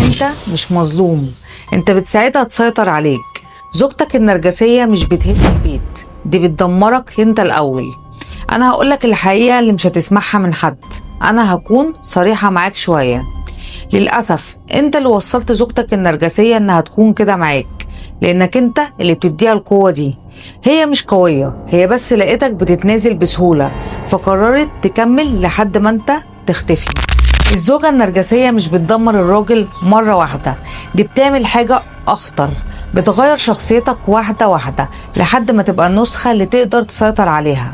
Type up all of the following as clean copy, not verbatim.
انت مش مظلوم، انت بتساعدها تسيطر عليك. زوجتك النرجسية مش بتهد البيت، دي بتدمرك انت الأول. انا هقولك الحقيقة اللي مش هتسمعها من حد، انا هكون صريحة معاك شوية. للأسف انت اللي وصلت زوجتك النرجسية انها تكون كده معاك، لانك انت اللي بتديها القوة دي. هي مش قوية، هي بس لقيتك بتتنازل بسهولة فقررت تكمل لحد ما انت تختفي. الزوجة النرجسية مش بتدمر الراجل مرة واحدة، دي بتعمل حاجة أخطر، بتغير شخصيتك واحدة واحدة لحد ما تبقى النسخة اللي تقدر تسيطر عليها.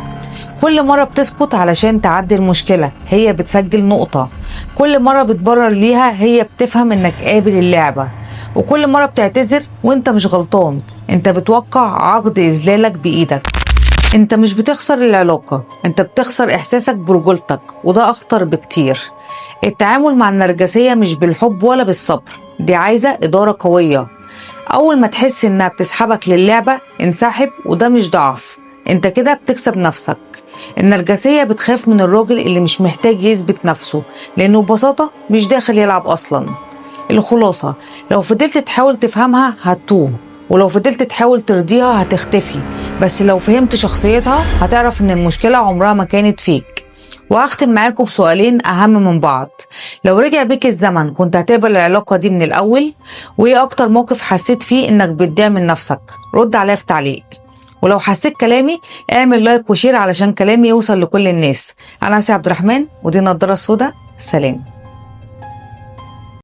كل مرة بتسكت علشان تعدي المشكلة هي بتسجل نقطة، كل مرة بتبرر ليها هي بتفهم انك قابل اللعبة، وكل مرة بتعتذر وانت مش غلطان انت بتوقع عقد إذلالك بإيدك. انت مش بتخسر العلاقة، انت بتخسر احساسك برجولتك، وده اخطر بكتير. التعامل مع النرجسية مش بالحب ولا بالصبر، دي عايزة إدارة قوية. أول ما تحس إنها بتسحبك للعبة انسحب، وده مش ضعف، انت كده بتكسب نفسك. النرجسية بتخاف من الراجل اللي مش محتاج يثبت نفسه، لأنه ببساطة مش داخل يلعب أصلا. الخلاصة، لو فضلت تحاول تفهمها هتتوه، ولو فضلت تحاول ترضيها هتختفي، بس لو فهمت شخصيتها هتعرف ان المشكلة عمرها ما كانت فيك. وهختم معاكم بسؤالين أهم من بعض. لو رجع بيك الزمن كنت هتقبل العلاقة دي من الأول؟ وإيه أكتر موقف حسيت فيه إنك بتضيع من نفسك؟ رد عليا في تعليق. ولو حسيت كلامي اعمل like و share علشان كلامي يوصل لكل الناس. أنا آسيا عبد الرحمن ودي النضارة السوداء. سلام.